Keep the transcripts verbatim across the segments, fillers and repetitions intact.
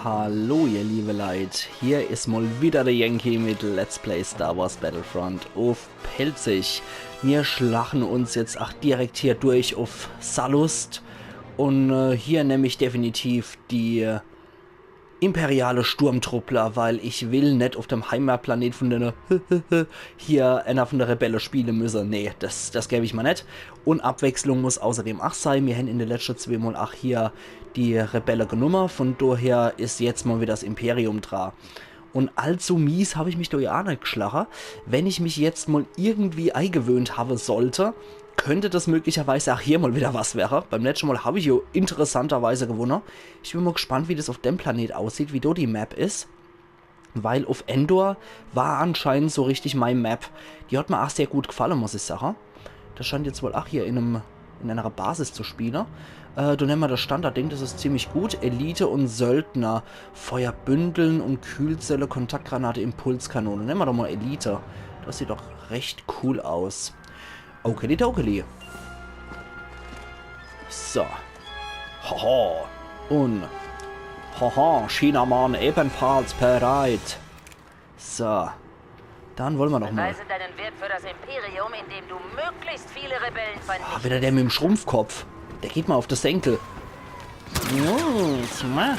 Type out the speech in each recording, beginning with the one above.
Hallo ihr liebe Leit, hier is mol wieder de Yankee mit Let's Play Star Wars Battlefront uff Pälzisch. Mir schlachen uns jetzt ach direkt hier durch uff Sullust un äh, hier nemm ich definitiv die äh, imperiale Sturmtruppler, weil ich will net uff dem Heimatplanet vun dene hier eener vun de Rebelle spiele müsse. Nee, das, das geb ich mol net. Un Abwechslung muss außerdem ach sei. Mir hen in de letschte zwee Mol ach hier die Rebelle genumme. Vun doher is jetzt mol wieder das Imperium dra. Un allzu mies hab ich mich do jo ach net gschlache. Wenn ich mich jetzt mol irgendwie eigewöhnt hawwe sollte, könnt das möglicherweise ach hier mol wieder was werre. Beim letschte Mol hab ich jo interessanterweise gewunne. Ich bin mol gspannt, wie das uff dem Planet aussieht, wie do die Map is. Weil uff Endor war anscheinend so richtig mei Map. Die hat mer ach sehr gut gfalle, muss ich sache. Das scheint jetzt wohl ach hier in, em, in eener Basis zu spiele. Äh, do nemme mer das Standardding, das is ziemlich gut. Elite un Söldner. Feuer bündeln un Kühlzelle, Kontaktgranate, Impulskanone. Nemme mer doch mol Elite. Das sieht doch recht cool aus. Okeli dokeli. So. Haha. Un. Haha, Chinamann ebenfalls bereit. So. Dann wolle mer doch mol. Beweise deinen Wert für das Imperium, indem du möglichst viele Rebellen vernichtest. Ah, wieder der mit em Schrumpfkopf. Der geht mer uff de Senkel. Los, mach.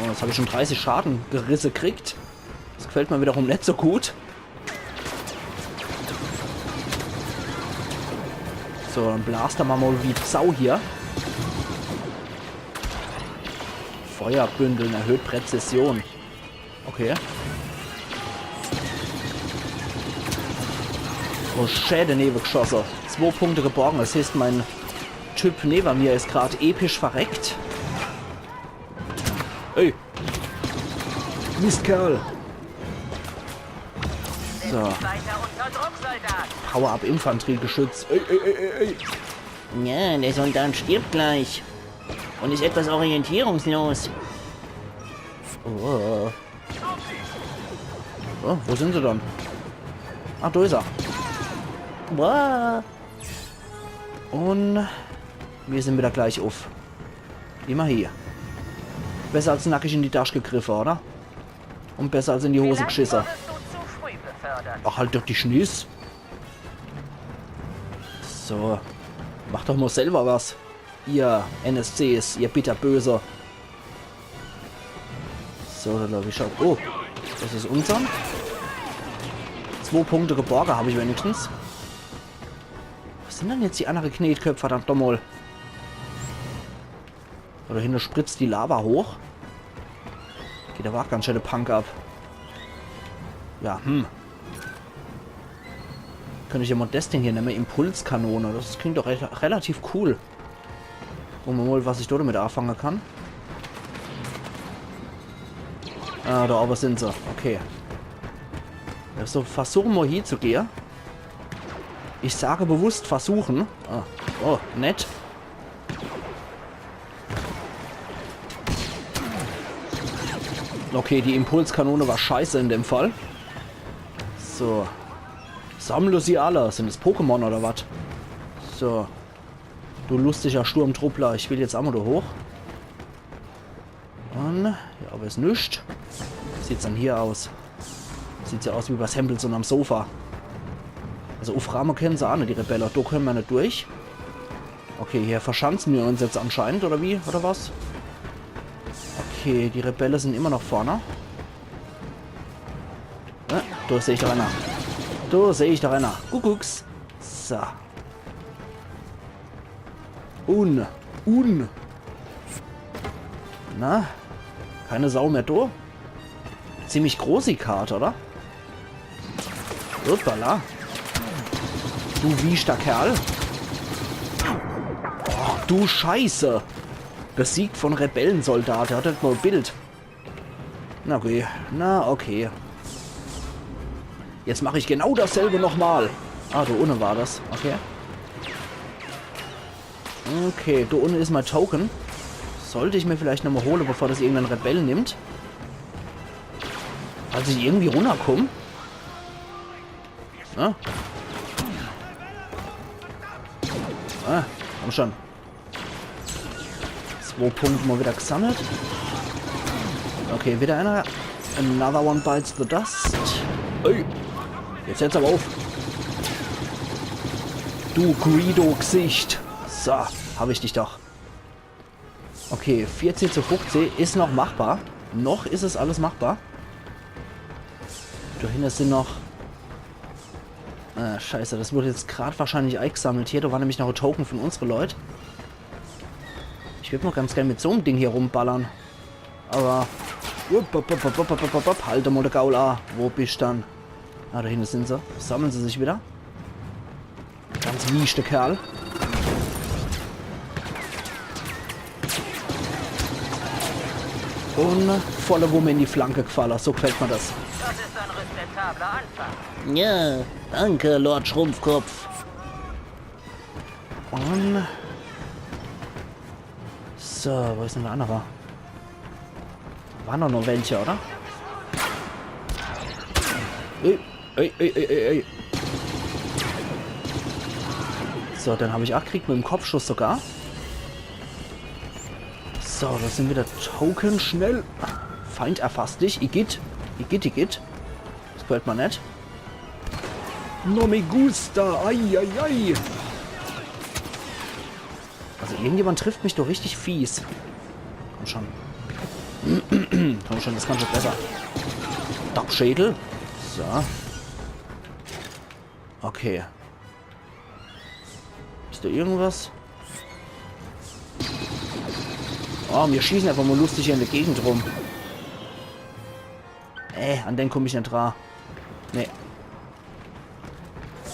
Oh, jetzt hab ich schon dreißig Schade gerisse kriegt. Das gfallt mer wiederum net so gut. So, dann blaste mer mol wie Sau hier. Feuer bündeln, erhöht Präzision. Okay. Oh, schää denewe gschosse. Zwo Punkte geborge. Das heißt, mein Typ newe mir is grad episch verreckt. Ey. Mistkerl. So. Weiter unter Druck, Soldat. Power-Up-Infanteriegeschütz. Ey, ey, ey, ey, ey. Ja, der Soldat stirbt gleich. Un is etwas orientierungslos. Oh. Oh, wo sin se dann? Ah, do is er. Boah. Un mir sin wieder gleich uff. Immerhin. Besser als nackig in die Tasch gegriffe, oder? Un besser als in die Hose gschisse. Vielleicht wurdest du zu früh befördert. Ach, halt doch die Schniss. So. Mach doch mol selber was. Ihr N S Cs, ihr Bitterböse. So, do glaab ich schon. Oh, das is unser. Zwo Punkte geborge hab ich wenigstens. Was sin dann jetzt die annere Knetköpp, verdammt nochmol? Do hinne spritzt die Lava hoch. Geht awwer ach ganz schää de Punk ab. Ja, hm. Könnt ich jo mol das Ding hier nemme, Impulskanone. Das klingt doch re relativ cool. Gucke mer mol, was ich do demit aafange kann. Ah, do owwe sin se. Okay. Ja, so, versuche mer hie zu gehe. Ich sage bewusst versuchen. Ah, oh, nett. Okay, die Impulskanone war scheiße in dem Fall. So. Sammle sie alle. Sin das Pokémon oder was? So. Du lustiger Sturmtruppler, ich will jetzt ach mol do hoch. Un, ja, awwer is nix. Sieht's dann hier aus? Sieht jo aus wie bei Hempels unnerm Sofa. Also uffraame kenne se ach net, die Rebelle. Do kenne mer net durch. Okay, hier verschanze mer uns jetzt anscheinend, oder wie? Oder was? Okay, die Rebelle sin immer noch vorne. Äh, do seh ich doch eener. Do seh ich doch eener. Kuckucks. So. Un. Un. Na? Keine Sau mehr do? Ziemlich groß die Karte, oder? Hoppala. Du wieschter Kerl. Och, du Scheiße. Besiegt von Rebellensoldat. Der hat net mol Bild. Na okay, na okay. Jetzt mach ich genau dasselbe nochmal. Ah, do unne war das. Okay. Okay, do unne is mei Token. Sollt ich mer vielleicht nochmol hole, bevor das irgendein Rebell nimmt. Falls ich irgendwie runnerkomm. Ah. Ah, komm schon. Zwo Punkte mol wieder gesammelt. Okay, wieder einer. Another one bites the dust. Ey, jetzt hört's aber auf. Du Greedo-Gsicht. So, hab ich dich doch. Okay, vierzehn zu fünfzehn is noch machbar. Noch is es alles machbar. Do hinne sin noch... Äh, scheiße, das wurde jetzt grad wahrscheinlich eigsammelt hier. Do war nämlich noch e Token von unsre Leut. Ich würd mol ganz gern mit so'm Ding hier rumballern. Aber... Upp, upp, upp, halt mol de Gaul a. Wo bist dann? Ah, do hinne sin se. Sammle se sich wieder. Ganz wieschte Kerl. Un volle Wumme in die Flanke gfalle. So gefällt mir das. Das ist ein respektabler Anfang. Ja, danke, Lord Schrumpfkopf. Un... So, wo is dann de annere? War noch, noch welche, oder? Ey, ey, ey, ey, ey, ey. So, den hab ich ach gekriegt mit em Kopfschuss sogar. So, do sin wieder Token, schnell. Feind erfasst dich, igitt. Igitt, igitt. Das gefällt mir net. No me gusta, ai, ai, ai. Also irgendjemand trifft mich doch richtig fies. Komm schon. Komm schon, das kann schon besser. Dappschädel. So. Okay. Is do irgendwas? Oh, mir schießen einfach mol lustig hier in de Gegend rum. Äh, an den komm ich net dra. Nee.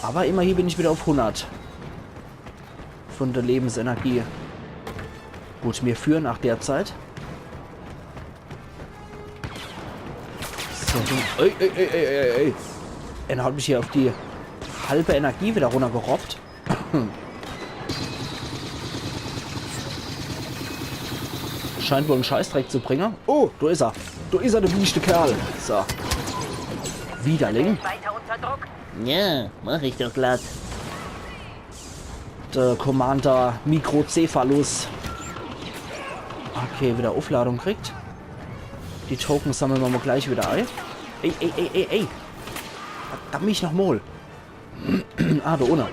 Aber immerhin bin ich wieder auf hundert. Von der Lebensenergie. Gut, mir führen nach der Zeit. So, du, ey, ey, ey, ey, ey, ey. Einer hat mich hier auf die halbe Energie wieder runtergerobbt. Scheint wohl en Scheißdreck zu bringen. Oh, do is er. Do is er, de wieschte Kerl. So. Widerling. Weiter unter Druck. Ja, mach ich doch glatt. De Commander Mikrocephalus. Okay, wieder Aufladung kriegt. Die Token sammle mer mol gleich wieder ei. Ey, ey, ey, ey, ey. Verdammt mich noch mol. Ah, do unne.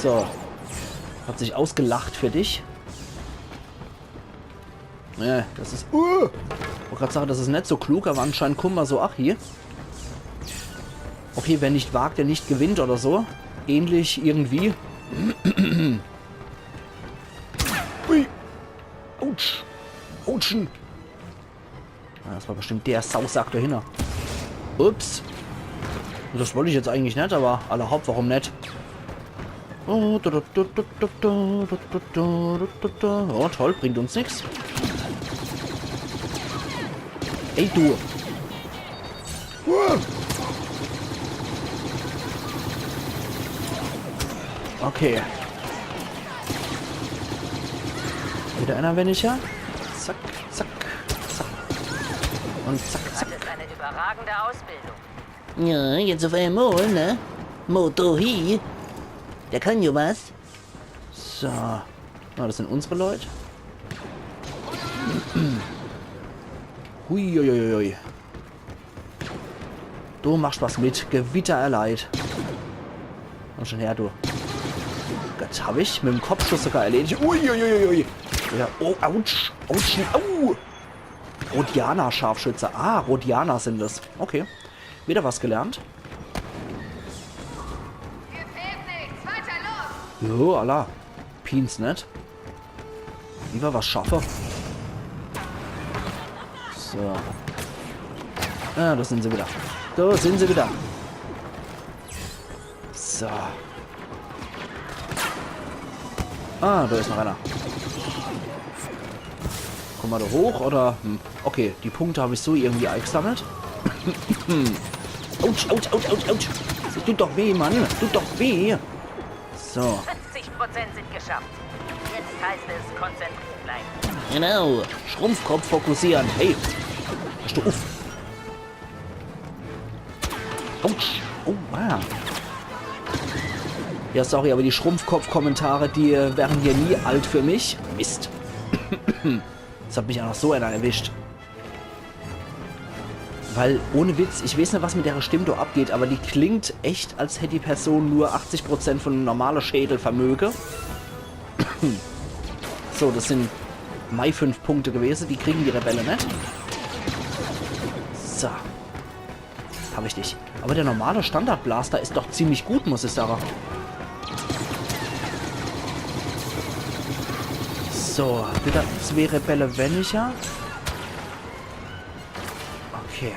So. Hat sich ausgelacht für dich. Ja, das is... Uh, wollt grad sage, das is net so klug, aber anscheinend kumme mer so ach hier. Okay, wer nicht wagt, der nicht gewinnt oder so. Ähnlich irgendwie. Ui. Autsch. Autschen. Ah, das war bestimmt der Sausack dahinter. Ups. Das wollt ich jetzt eigentlich net, aber alla hopp, warum net? Oh, du, du, du. Oh, toll, bringt uns nix. Ey, du. Uh. Okay. Wieder einer weniger. Zack, zack, zack. Und zack, zack. Das ist eine überragende Ausbildung. Ja, jetzt auf einmal, ne? Motohi. Der kann ja was. So. Na, das sind unsere Leute. Huiuiuiui. Du machst was mit. Gewitter erleid. Komm schon her, du. Das hab ich mit dem Kopfschuss sogar erledigt. Uiuiuiui. Ja, oh, autsch. Autsch. Au. Rodianer-Scharfschütze. Ah, Rodianer sind es. Okay. Wieder was gelernt. Hier fehlt nichts. Weiter los. Jo, alla. Piens net. Lieber was schaffe. So. Ah, da sind sie wieder. Da sind sie wieder. So. Ah, da ist noch einer. Komm mal da hoch, oder? Hm. Okay, die Punkte hab ich so irgendwie eingesammelt. Autsch, autsch, autsch, autsch, autsch. Das tut doch weh, Mann. Tut doch weh. So. Fünfzig Prozent sind geschafft. Jetzt heißt es konzentriert bleiben. Genau. Schrumpfkopf fokussieren. Hey. Hörst du uff? Autsch. Oh, wow. Ja, sorry, aber die Schrumpfkopf-Kommentare, die, äh, werden hier nie alt für mich. Mist. Es hat mich ach noch so einer erwischt. Weil, ohne Witz, ich weeß net, was mit dere Stimm do abgeht, aber die klingt echt, als hätt die Person nur achtzig Prozent von em normale Schädelvermöge. So, das sin mei fünf Punkte gewese. Die kriegen die Rebelle net. So. Hab ich dich. Aber der normale Standardblaster is doch ziemlich gut, muss ich sage. So, wieder zwee Rebelle weniger. Okay.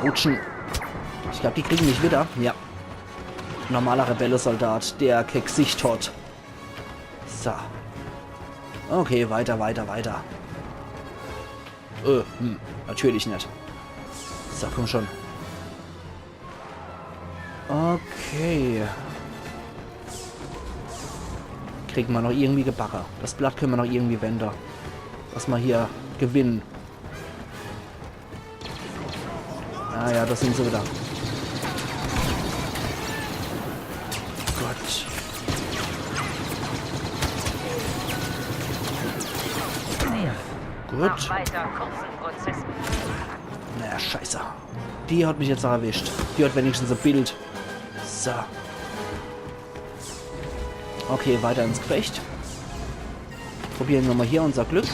Rutschen. Ich glaub, die kriegen mich wieder. Ja. Normaler Rebelle-Soldat, der kee Gsicht hat. So. Okay, weiter, weiter, weiter. Äh, hm, natürlich net. So, komm schon. Okay. Kriegen mer noch irgendwie gebacke. Das Blatt könne mer noch irgendwie wende. Dass mer hier gewinnen. Ah ja, das sin se wieder. Gott. Gut. Mach weiter, kurzen Prozess. Naja, scheiße. Die hat mich jetzt noch erwischt. Die hat wenigstens e Bild. So. Okay, weiter ins Gefecht. Probieren wir mal hier unser Glück.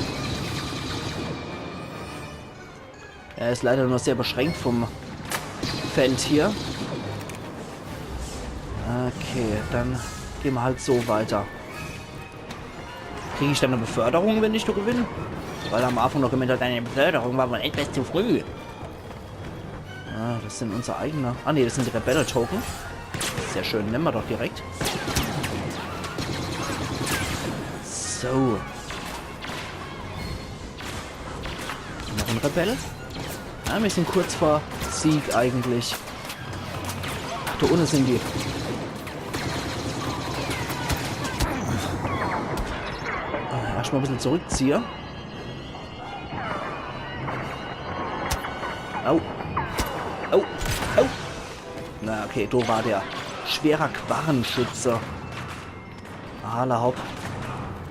Er is leider nur sehr beschränkt vom Feld hier. Okay, dann gehen wir halt so weiter. Krieg ich dann e Beförderung, wenn ich do gewinn? Weil er am Anfang noch gemeint hat, eine Beförderung war wohl etwas zu früh. Ah, das sin unsere eigene. Ah, nee, das sin die Rebelle-Token. Sehr schön, nemme mer doch direkt. So. Noch en Rebell. Ja, wir sin kurz vor Sieg eigentlich. Ach, do unne sin die. Ah, erscht mal e bissel zurückziehe. Au. Au. Au. Na, okay, do war der. Schwerer Quarrenschütze. Alla hopp.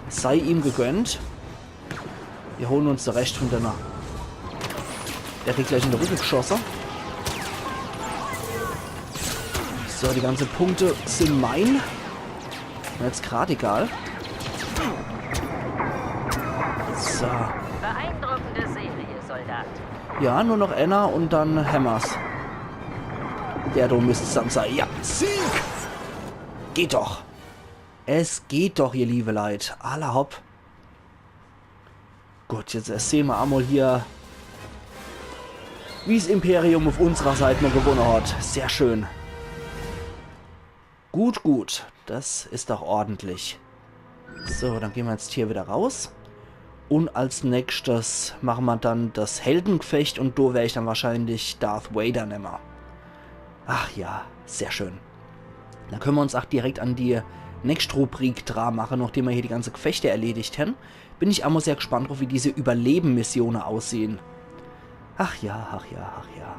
Sei ihm gegönnt. Wir holen uns de Rescht von denne. Der kriegt gleich in de Rücke geschosse. So, die ganze Punkte sin mein. Mir jetzt grad egal. So. Beeindruckende Serie, Soldat. Ja, nur noch einer und dann hämmer's. Der do müsst's dann sei. Ja, Sieg! Geht doch. Es geht doch, ihr liebe Leit. Alla hopp. Gut, jetzt ersehn mer emol hier, wie's Imperium auf unserer Seit mal gewonne hat. Sehr schön. Gut, gut. Das is doch ordentlich. So, dann gehen mer jetzt hier wieder raus. Und als nächstes machen mer dann das Heldengefecht und do wer ich dann wahrscheinlich Darth Vader nemme. Ach ja, sehr schön. Dann könne mer uns ach direkt an die nächst Rubrik dra mache, nachdem mer hier die ganze Gefechte erledigt hen. Bin ich emol sehr gespannt drauf, wie diese Überleben-Missione aussehen. Ach ja, ach ja, ach ja.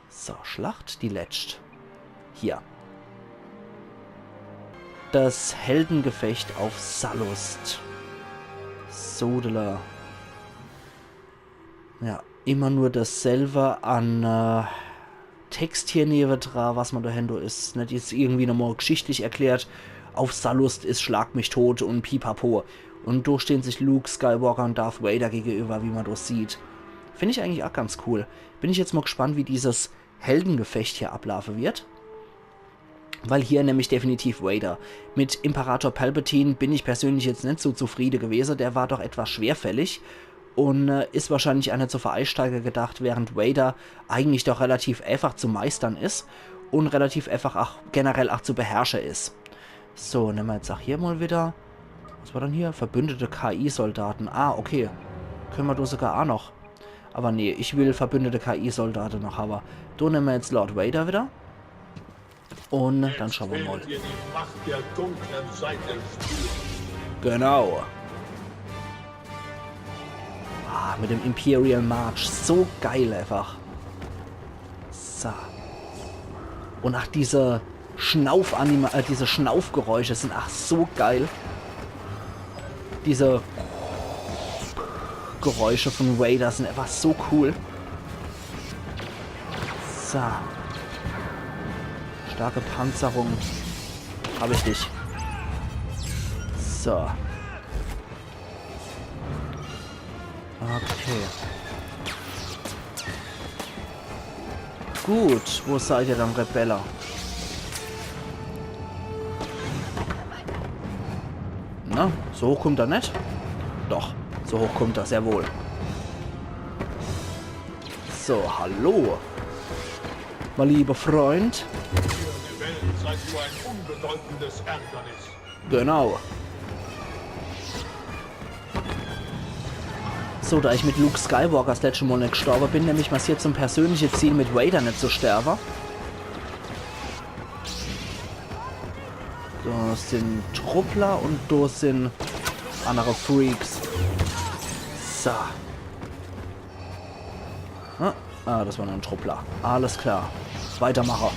So, Schlacht, die letscht. Hier. Das Heldengefecht auf Sullust. Sodele. Ja, immer nur dasselbe an äh, Text hier newedra, was mer do hen do, is net jetzt irgendwie nochmal geschichtlich erklärt. Auf Sullust is Schlag mich tot und Pipapo. Und do stehen sich Luke Skywalker und Darth Vader gegenüber, wie mer do sieht. Find ich eigentlich ach ganz cool. Bin ich jetzt mal gespannt, wie dieses Heldengefecht hier ablaufe wird. Weil hier nämlich definitiv Vader. Mit Imperator Palpatine bin ich persönlich jetzt net so zufriede gewese. Der war doch etwas schwerfällig und äh, is wahrscheinlich ach net so für Einsteiger gedacht, während Vader eigentlich doch relativ einfach zu meistern is und relativ einfach ach generell ach zu beherrsche is. So, nemme mer jetzt ach hier mal wieder. Was war dann hier? Verbündete K I-Soldaten. Ah, okay. Könne mer do sogar ach noch. Aber nee, ich will verbündete K I-Soldate noch, aber do nemme mer jetzt Lord Vader wieder. Und dann schaue mer mal. Genau. Ah, mit dem Imperial March. So geil einfach. So. Und ach, diese Schnaufanima-, äh, diese Schnaufgeräusche sind ach so geil. Diese Geräusche von Vader sind einfach so cool. So. Starke Panzerung. Hab ich dich. So. Okay. Gut, wo seid ihr dann, Rebelle? Na, so hoch kommt er net? Doch, so hoch kommt er sehr wohl. So, hallo. Mein lieber Freund. Für die Welt seid du ein unbedeutendes Ärgernis. Genau. So, da ich mit Luke Skywalker das letzte Mal nicht gestorben bin, nehme ich mir's jetzt zum persönlichen Ziel, mit Vader nicht zu sterben. Da sind Truppler und da sind andere Freaks. So. Ah, ah, das war nur ein Truppler. Alles klar. Weitermache.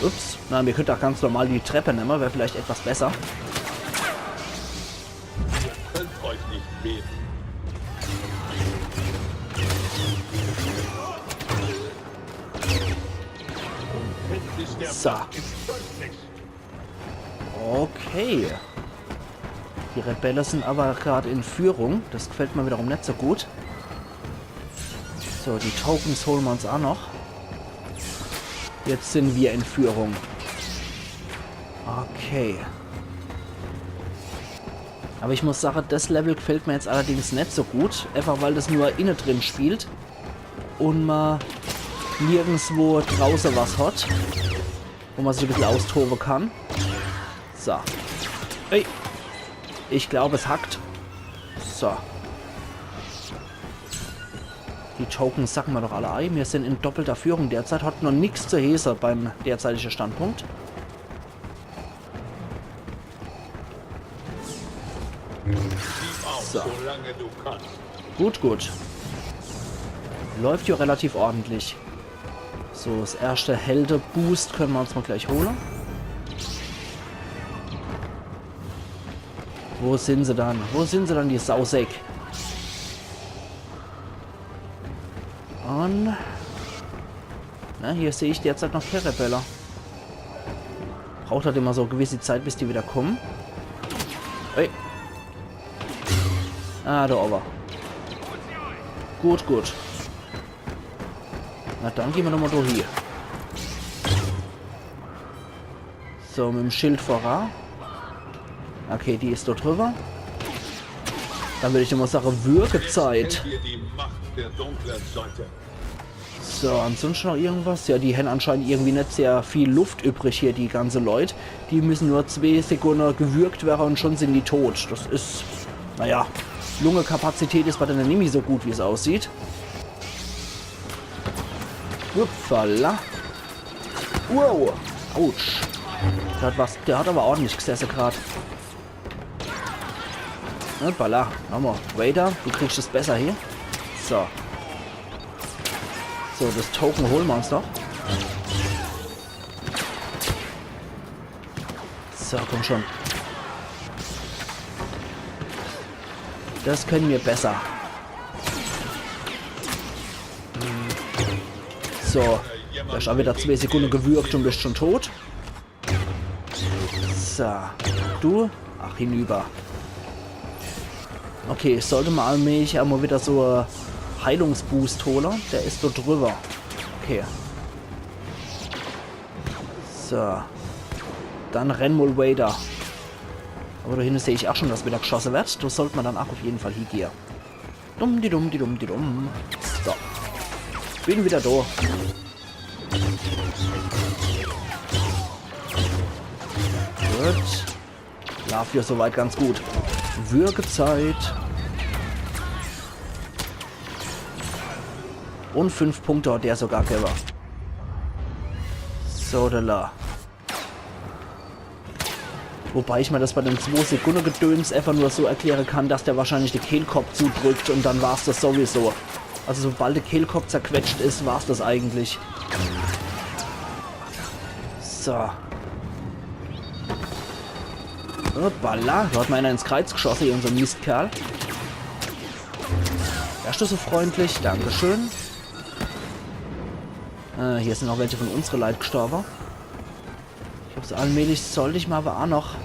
Ups. Na, mir könnt auch ganz normal die Treppe nehmen. Wäre vielleicht etwas besser. Ihr könnt euch nicht wehren. Kenntnis der So. Macht ist göttlich. Okay. Die Rebelle sind aber gerade in Führung. Das gefällt mir wiederum nicht so gut. So, die Tokens holen wir uns auch noch. Jetzt sind wir in Führung. Okay. Aber ich muss sagen, das Level gefällt mir jetzt allerdings nicht so gut. Einfach weil das nur innen drin spielt. Und man nirgendwo draußen was hat, wo man sich ein bisschen austoben kann. So. Hey. Ich glaube, es hackt. So. Die Tokens sacken wir doch alle ein. Wir sind in doppelter Führung derzeit. Hat noch nichts zu heißen beim derzeitigen Standpunkt. So. Gut, gut. Läuft ja relativ ordentlich. So, das erste Helden-Boost können wir uns mal gleich holen. Wo sind sie dann? Wo sind sie dann, die Sausäck? Und na, hier sehe ich derzeit noch keine Rebelle. Braucht halt immer so eine gewisse Zeit, bis die wieder kommen. Hey. Ah, da oben. Gut, gut. Na, dann gehen wir nochmal durch hier. So, mit dem Schild voran. Okay, die ist dort drüber. Dann würde ich immer sagen, Würgezeit. Kennt ihr die Macht der dunklen Seite? So, ansonsten noch irgendwas? Ja, die haben anscheinend irgendwie nicht sehr viel Luft übrig hier, die ganze Leute. Die müssen nur zwei Sekunden gewürgt werden und schon sind die tot. Das ist, naja, Lungekapazität ist bei denen nicht so gut, wie es aussieht. Upsala. Wow. Autsch. Der hat was, der hat aber ordentlich gesessen grad. Hoppala. Nochmal. Vader, du kriegst es besser hier. So. So, das Token holen wir uns noch. So, komm schon. Das können wir besser. So, du hast auch wieder zwei Sekunden gewürgt und bist schon tot. So, du? Ach, hinüber. Okay, ich sollte mal allmählich einmal wieder so einen Heilungsboost holen. Der ist dort drüber. Okay. So. Dann renn mal, Vader. Aber da hinten sehe ich auch schon, dass wieder geschossen wird. Da sollte man dann auch auf jeden Fall hingehen. Dumm, di dumm, di dumm, di dumm. So. Bin wieder da. Gut. Läuft ja soweit ganz gut. Würgezeit. Und fünf Punkte hat der sogar gegeben. So, da la. Wobei ich mir das bei dem zwei Sekunden Gedöns einfach nur so erklären kann, dass der wahrscheinlich den Kehlkopf zudrückt und dann war's das sowieso. Also sobald der Kehlkopf zerquetscht ist, war's das eigentlich. So. Hoppala, do hat mer einer ins Kreiz gschosse, irgend so en Mistkerl. Wärsch du so freundlich? Dankeschön. Äh, hier sin noch welche vun unsre Leit gstorwe. Ich glaab, so allmählich sollt ich mer awwer aa noch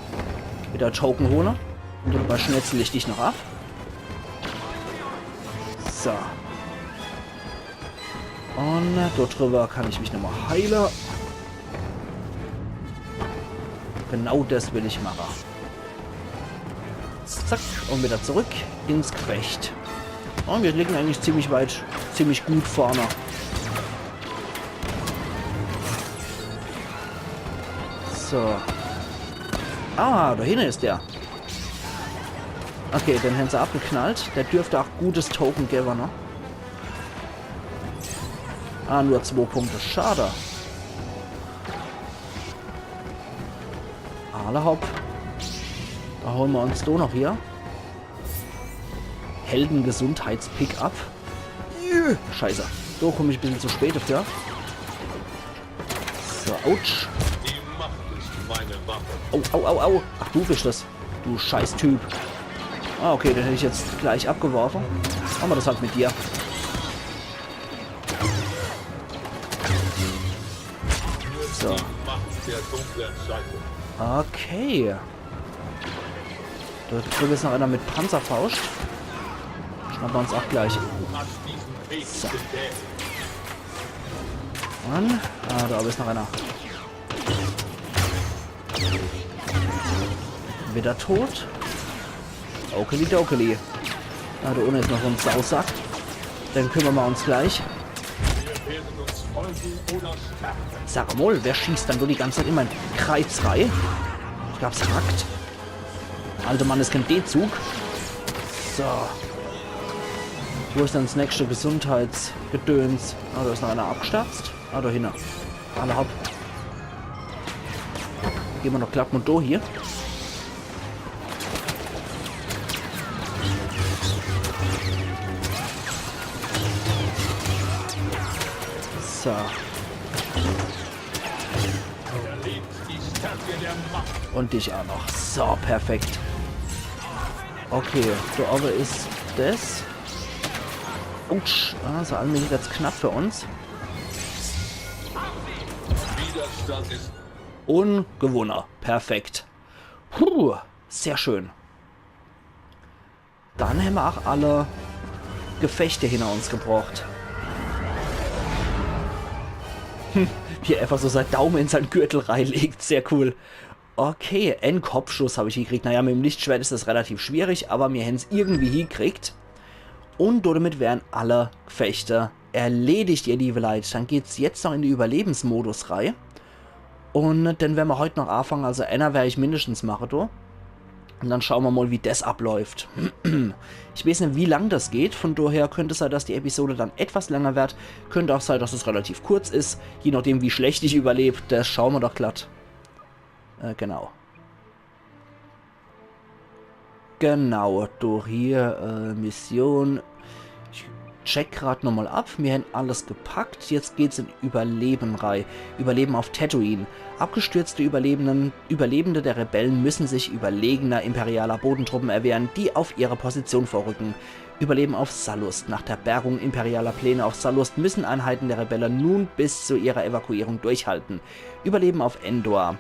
widder Token hole. Un dabei schnetzel ich dich noch ab. So. Un, äh, dort driwwer kann ich mich nochmol heile. Genau des will ich mache. Zack, un widder zurück ins Gefecht. Un mir liegen eigentlich ziemlich weit, ziemlich gut vorne. So. Ah, do hinne is der. Okay, den hän se abgeknallt. Der dürft aa gutes Token gewwe, ne? Ah, nur zwo Punkte. Schade. Alla hopp. Do hole mer uns do noch hier. Heldengesundheits-Pickup. Jö, Scheiße. Do komm ich e bissel zu spät dafür. So, autsch. Die Macht ist meine Waffe. Au, au, au, au. Ach, du bisch des. Du Scheißtyp. Ah, okay, den hätt ich jetzt gleich abgeworfe. Mache mer des halt mit dir. So. Die Macht der dunklen Seite. Okay. Do driwwe is noch einer mit Panzerfauscht. Schnappe mer uns aa gleich. Du hast diesen Weg gewählt. Mann. Ah, do owwe is noch einer. Widder tot. Okeli dokeli. Ah, do unne is noch so en Sausack. Den kümmere mer uns gleich. Sag mol, wer schießt dann do die ganze Zeit in mein Kreiz rei? Ich glaab's hackt. Alter Mann, is kee D-Zug. So. Wo is dann des nächste Gesundheitsgedöns? Ah, do is noch einer abgestürzt. Ah, do hinne. Alla hopp. Gehn mer noch glatt mol do hier. So. Un dich aa noch. So, perfekt. Okay, do owwe is des. Autsch, ah, so allmählich werd's knapp für uns. Widerstand ist. Un gewunne. Perfekt. Puh, sehr schön. Dann hämmer aa alle Gefechte hinner uns gebrocht. Hm, wie er einfach so sein Daume in sein Gürtel reilegt. Sehr cool. Okay, en Kopfschuss hab ich gekriegt. Naja, mit dem Lichtschwert is des relativ schwierig, awwer mir hän's irgendwie hiekriegt. Un domit wären alle Gefechte erledigt, ihr liewe Leit. Dann geht's jetzt noch in de Überlebensmodus rei. Un dann werre mer heut noch aafange, also enner werr ich mindestens mache, do. Un dann schaue mer mol, wie des abläuft. Ich weeß net, wie lang des geht, vun doher könnt sei, dass die Episode dann etwas länger werd. Könnt aa sei, dass es relativ kurz is, je nochdem, wie schlecht ich überleb. Des schaue mer doch glatt. Äh, genau. Genau, do hier, äh, Mission. Ich check grad nochmol ab. Mir hänn alles gepackt. Jetzt geht's in Überleben rei. Überleben auf Tatooine. Abgestürzte Überlebenden, Überlebende der Rebellen müssen sich überlegener imperialer Bodentruppen erwehren, die auf ihre Position vorrücken. Überleben auf Sullust. Nach der Bergung imperialer Pläne auf Sullust müssen Einheiten der Rebellen nun bis zu ihrer Evakuierung durchhalten. Überleben auf Endor.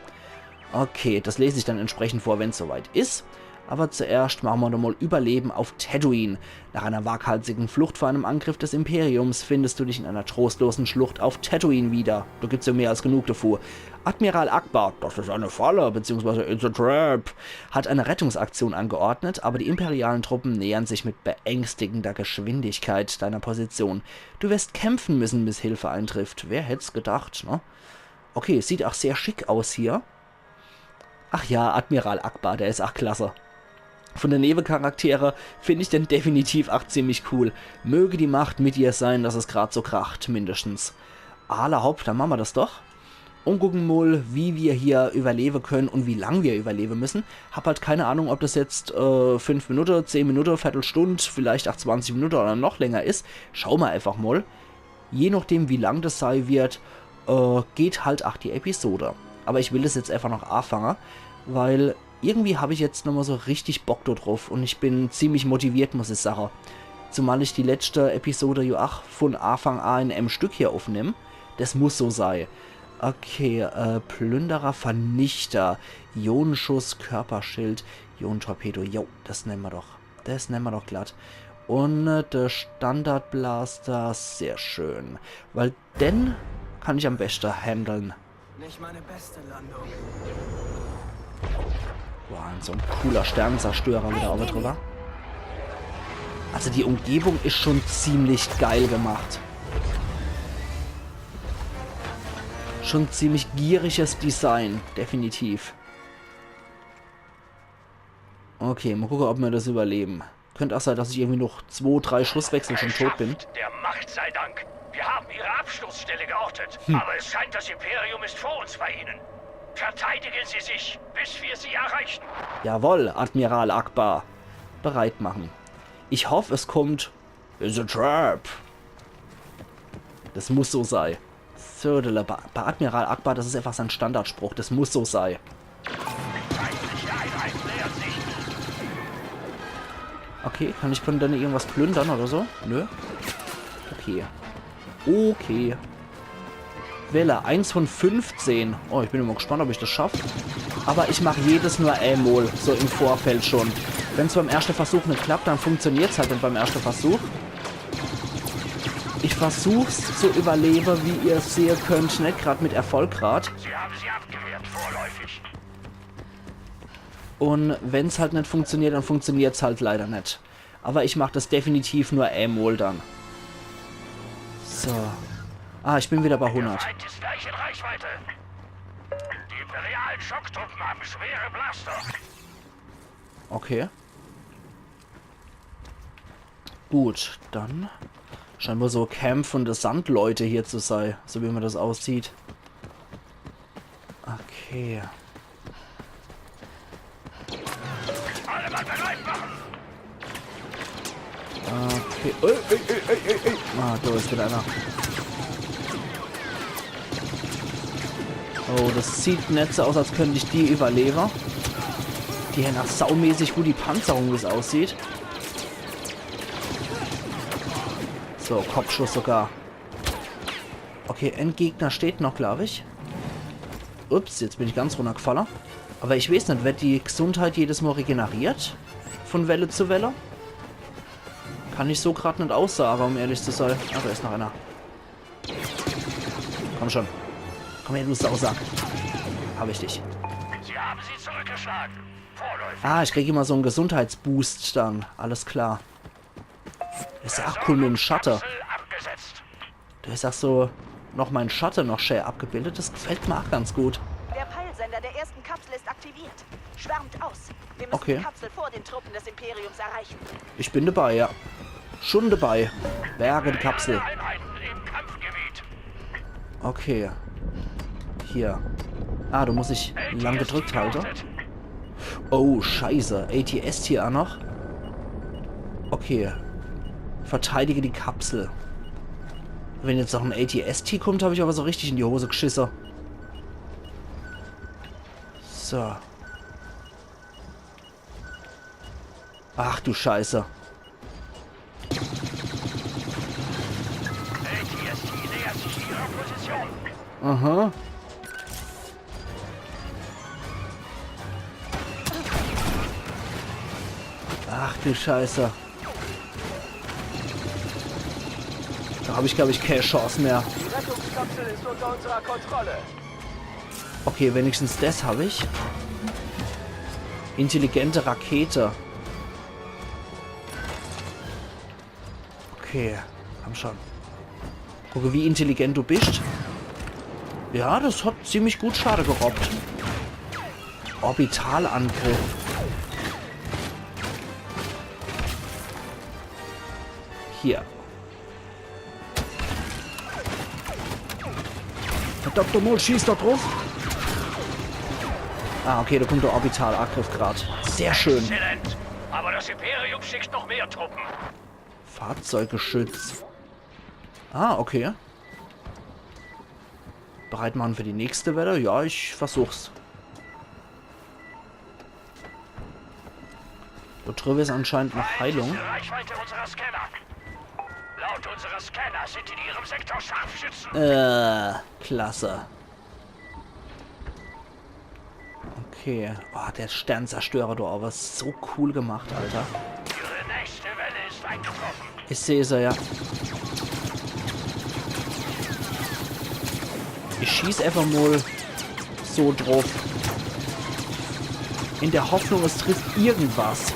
Okay, des les ich dann entsprechend vor, wenn's soweit is. Awwer zuerscht mache mer nochmol Überleben auf Tatooine. Nach einer waghalsigen Flucht vor einem Angriff des Imperiums findest du dich in einer trostlosen Schlucht auf Tatooine wieder. Do gibt's jo mehr als genug devu. Admiral Ackbar, das ist eine Falle, beziehungsweise it's a trap, hat eine Rettungsaktion angeordnet, aber die imperialen Truppen nähern sich mit beängstigender Geschwindigkeit deiner Position. Du wirst kämpfen müssen, bis Hilfe eintrifft. Wer hätt's gedacht, ne? Okay, sieht aa sehr schick aus hier. Ach ja, Admiral Ackbar, der is aa klasse. Vun de Newecharaktere find ich den definitiv aa ziemlich cool. Möge die Macht mit dir sein, dass es grad so kracht, mindestens. Alla hopp, dann mache mer des doch. Un gucke mol, wie mer hier überlewe könne un wie lang mer überlewe müsse. Hab halt kee Ahnung, ob des jetzt, äh, fünf Minutte, zehn Minutte, Viertelstund, vielleicht aa zwanzig Minutte oder noch länger is. Schaue mer einfach mol. Je nochdem, wie lang des sei werd, äh, geht halt aa die Episode. Awwer ich will des jetzt einfach noch aafange, weil Irgendwie hab ich jetzt nochmal so richtig Bock do druff und ich bin ziemlich motiviert, muss ich sache. Zumal ich die letschte Episode jo ach von Afang a in em Stück hier uffnemm. Des muss so sei. Okay, äh, Plünderer, Vernichter. Ionenschuss, Körperschild, Ionentorpedo. Jo, des nemme mer doch. Des nemme mer doch glatt. Und, äh, de Standardblaster, sehr schön. Weil den kann ich am beschte handeln. Nicht meine beste Landung. Wow, so en cooler Sternzerstörer wieder owwe drüber. Also die Umgebung is schon ziemlich geil gemacht. Schon ziemlich gieriges Design, definitiv. Okay, mal gucke, ob mer des überlebe. Könnt ach sei, dass ich irgendwie noch zwo, drei Schusswechsel schon tot bin. Geschafft. Der Macht sei Dank. Wir haben Ihre Absturzstelle geortet. Aber es scheint, das Imperium ist vor uns bei Ihnen. Verteidigen Sie sich, bis wir Sie erreichen. Jawohl, Admiral Ackbar. Bereit machen. Ich hoff, es kommt. It's a trap. Des muss so sei. So, de Le- bei Admiral Ackbar, des is einfach sein Standardspruch. Des muss so sei. Okay, kann ich von denne irgendwas plündere oder so? Nö. Okay. Okay. Welle, eins von fünfzehn. Oh, ich bin immer gespannt, ob ich des schaff. Aber ich mach jedes nur emol, so im Vorfeld schon. Wenn's beim erschte Versuch net klappt, dann funktioniert's halt net beim erschte Versuch. Ich versuch's zu überlebe, wie ihr sehe könnt, net grad mit Erfolg grad. Sie haben sie abgewehrt, vorläufig. Und wenn's halt net funktioniert, dann funktioniert's halt leider net. Aber ich mach des definitiv nur emol dann. So. Ah, ich bin wieder bei hundert. Der Feind ist gleich in Reichweite. Die imperialen Schocktruppen haben schwere Blaster. Okay. Gut, dann scheint wohl so Camp von de Sandleute hier zu sei, so wie mer des aussieht. Okay. Alle Mann bereit machen! Okay. Ey, ey, ey, ey, ey, ey. Ah, do is wieder einer. Oh, des sieht net so aus, als könnt ich die überlebe. Die hen ach saumäßig gut die Panzerung, wie's aussieht. So, Kopfschuss sogar. Okay, en Gegner steht noch, glaub ich. Ups, jetzt bin ich ganz runnergfalle. Aber ich weeß net, werd die Gesundheit jedes Mal regeneriert? Von Welle zu Welle? Kann ich so grad net aussage, um ehrlich zu sei. Ah, do is noch einer. Komm schon. Komm her, du Sausack. Hab ich dich. Sie haben sie zurückgeschlagen. Vorläufig. Ah, ich krieg immer so en Gesundheitsboost dann. Alles klar. Is ja ach cool mit em Schatte. Kapsel abgesetzt. Do is ach so noch mein Schatte noch schää abgebildet. Des gefällt mer ach ganz gut. Der Peilsender der ersten Kapsel ist aktiviert. Schwärmt aus. Wir müssen Okay. die Kapsel vor den Truppen des Imperiums erreichen. Ich bin dabei, ja. Schon dabei. Berge die Kapsel. Einheiten im Kampfgebiet. Okay. Hier. Ah, do muss ich lang gedrückt halte. Oh, scheiße. A T S T hier ach noch. Okay. Verteidige die Kapsel. Wenn jetzt noch en A T S T kommt, hab ich aber so richtig in die Hose gschisse. So. Ach du Scheiße. Aha. Ach du Scheiße. Do hab ich, glaub ich, kä Chance mehr. Die Rettungskapsel ist unter unserer Kontrolle. Okay, wenigstens des hab ich. Intelligente Rakete. Okay, komm schon. Gucke, wie intelligent du bist. Ja, des hat ziemlich gut Schade gerobbt. Orbitalangriff. Hier. Verdammt nochmal, schieß doch drauf. Ah, okay, do kommt de Orbitalangriff grad. Sehr schön. Exzellent. Aber das Imperium schickt noch mehr Truppen. Fahrzeuggeschütz. Ah, okay. Bereit machen für die nächste Welle? Ja, ich versuch's. Do driwwe is anscheinend noch Heilung. Reichweite unserer Scanner. Laut unserer Scanner sind in ihrem Sektor Scharfschützen. Äh, klasse. Okay. Oh, der Sternzerstörer, du, awwer so cool gemacht, Alter. Ihre nächste Welle ist eingetroffen. Ich seh se, ja. Ich schieß einfach mol so druff. In der Hoffnung, es trifft irgendwas.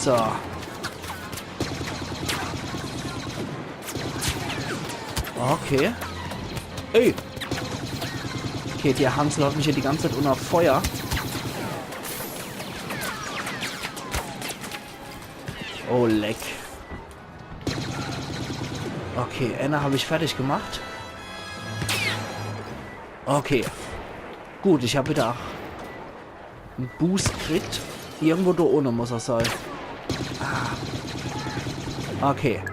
So. Okay. Ey! Okay, der Hansel hat mich hier die ganze Zeit unter Feuer. Oh, leck. Okay, ääner hab ich fertig gemacht. Okay. Gut, ich hab wieder en Boost kriegt. Irgendwo do unne muss er sei. Ah. Okay.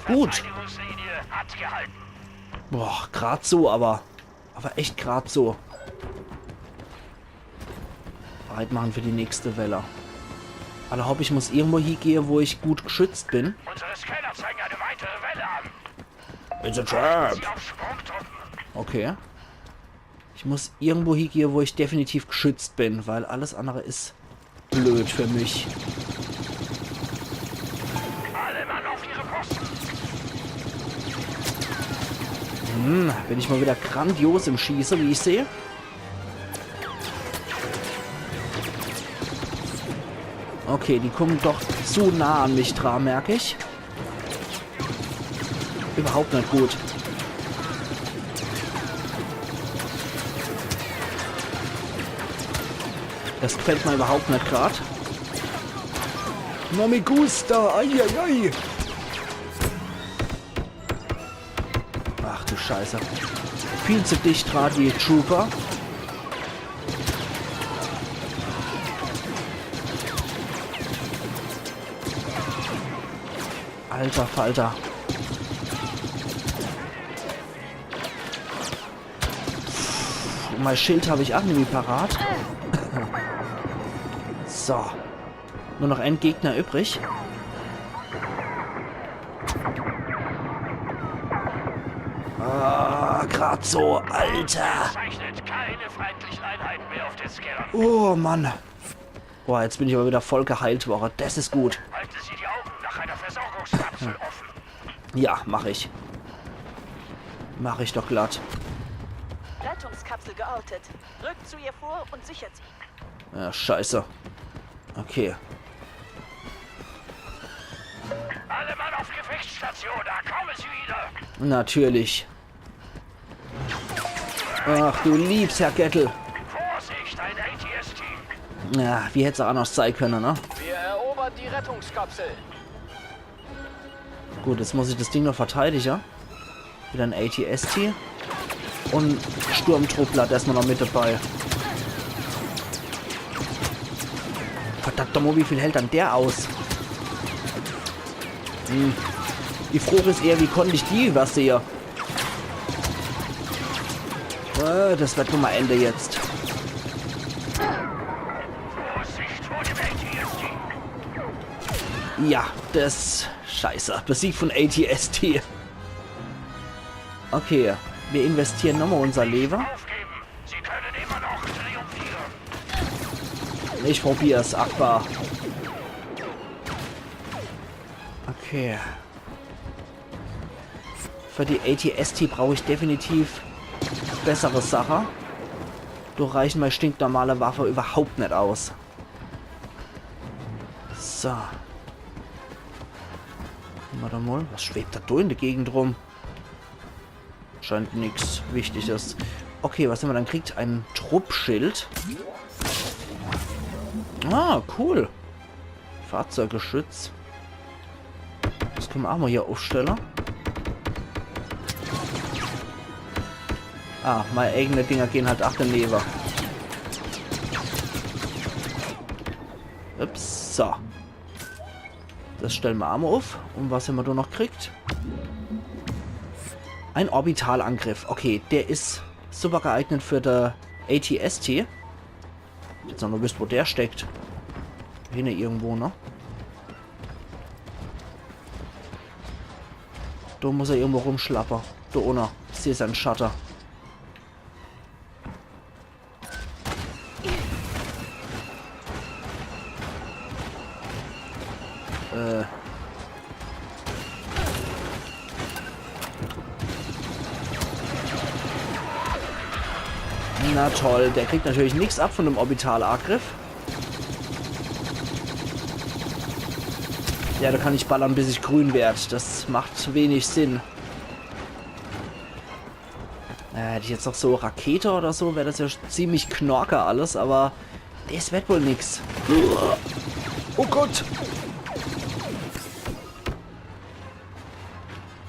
Gut. Verteidigungslinie hat gehalten. Boah, grad so, awwer. Awwer echt grad so. Bereit mache für die nächste Welle. Alla hopp, ich muss irgendwo hiegehe, wo ich gut geschützt bin. Unsere Scanner zeigen eine weitere Welle an. It's a trap. Sie auf Sprung drücken. Okay. Ich muss irgendwo hiegehe, wo ich definitiv geschützt bin, weil alles andere is blöd für mich. Alle Mann auf ihre Posten. Hm, bin ich mal wieder grandios im Schieße, wie ich sehe. Okay, die kommen doch zu nah an mich dran, merk ich. Überhaupt net gut. Das gefällt mir überhaupt net grad. No me gusta, ai, ai, ai. Ach du Scheiße. Viel zu dicht dran, die Trooper. Alter Falter. Pff, mein Schild hab ich ach nimmi parat. So. Nur noch ein Gegner übrig. Ah, grad so, Alter. Zeichnet keine feindlichen Einheiten mehr auf den Scannern. Oh, Mann. Boah, jetzt bin ich aber wieder voll geheilt worre. Das is gut. Halten Sie die Augen nach einer Versorgungskapsel offen. Ja, mach ich. Mach ich doch glatt. Rettungskapsel geortet. Rückt zu ihr vor und sichert sie. Ja, scheiße. Okay. Alle Mann auf Gefechtsstation, da kommen sie wieder. Natürlich. Ach du liebs Herrgöttel. Vorsicht, ein A T S-Team. Ja, wie hätt's auch anders sein können, ne? Wir erobern die Rettungskapsel. Gut, jetzt muss ich das Ding noch verteidigen. Wieder ein A T S-T. Und Sturmtruppler hat erstmal noch mit dabei. Verdammt nochmal, wie viel hält dann der aus? Hm. Die Frage is eher, wie konnte ich die übersehen? Äh, das wird nochmal Ende jetzt. Vorsicht vor dem A T S-Team. Ja, das... Scheiße. Besiegt von A T S-T. Okay, wir investieren nochmal unser Lewe. Aufgeben. Sie können immer noch triumphieren. Ich probier's, Akbar. Okay. Für die A T S-T brauch ich definitiv bessere Sache. Do reichen meine stinknormale Waffe überhaupt net aus. So. Warte mal, was schwebt da do in der Gegend rum? Scheint nix Wichtiges. Okay, was haben wir dann gekriegt? Ein Truppschild. Ah, cool. Fahrzeuggeschütz. Das können wir auch mal hier aufstellen. Ah, meine eigenen Dinger gehen halt auch daneben. Ups, so. Das stellen wir auch mal auf. Und was haben wir da noch gekriegt? Ein Orbitalangriff. Okay, der is super geeignet für de A T S T. Jetzt noch wisst, wo der steckt. Hinne irgendwo, ne? Do muss er irgendwo rumschlappe. Do unne. Ich seh sein Schatte. Äh. Na toll, der kriegt natürlich nix ab von dem Orbitalangriff. Ja, do kann ich ballern, bis ich grün werd. Das macht wenig Sinn. Äh, hätt ich jetzt noch so Rakete oder so, wär das ja ziemlich knorke alles, aber des werd wohl nix. Oh Gott!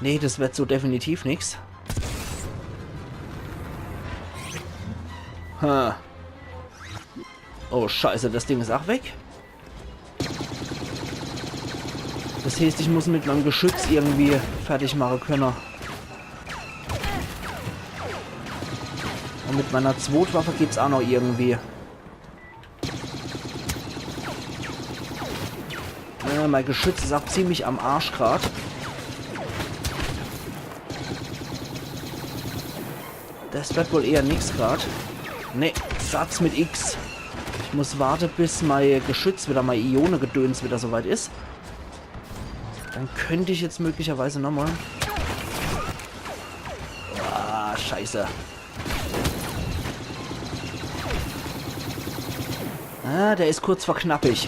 Nee, das werd so definitiv nix. Ha. Oh Scheiße, das Ding is ach weg. Das heeßt, ich muss mit meinem Geschütz irgendwie fertig mache könne. Und mit meiner Zwotwaffe geht's ach noch irgendwie. Äh, mein Geschütz is ach ziemlich am Arsch grad. Das werd wohl eher nix grad. Ne, Satz mit X. Ich muss warte, bis mein Geschütz wieder, mein Ione-Gedöns wieder soweit is. Dann könnt ich jetzt möglicherweise nochmal. Ah, Scheiße. Ah, der is kurz vor knappig.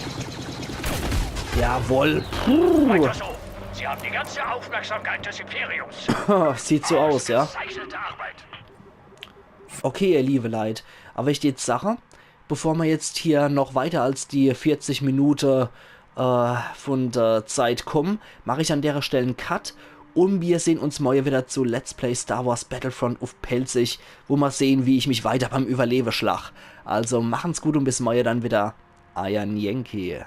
Jawohl. Puh. Weiter so. Sie haben die ganze Aufmerksamkeit des Imperiums. Sieht so aus, ja. Gezeichnete Arbeit. Okay, ihr liebe Leit, aber ich jetzt sache, bevor mer jetzt hier noch weiter als die vierzig Minute äh, von der Zeit kommen, mach ich an derer Stell en Cut und mir sehn uns morje wieder zu Let's Play Star Wars Battlefront uff Pälzisch, wo mer sehn, wie ich mich weiter beim Überlewe schlag. Also machen's gut und bis morje dann wieder. Eier Yankee.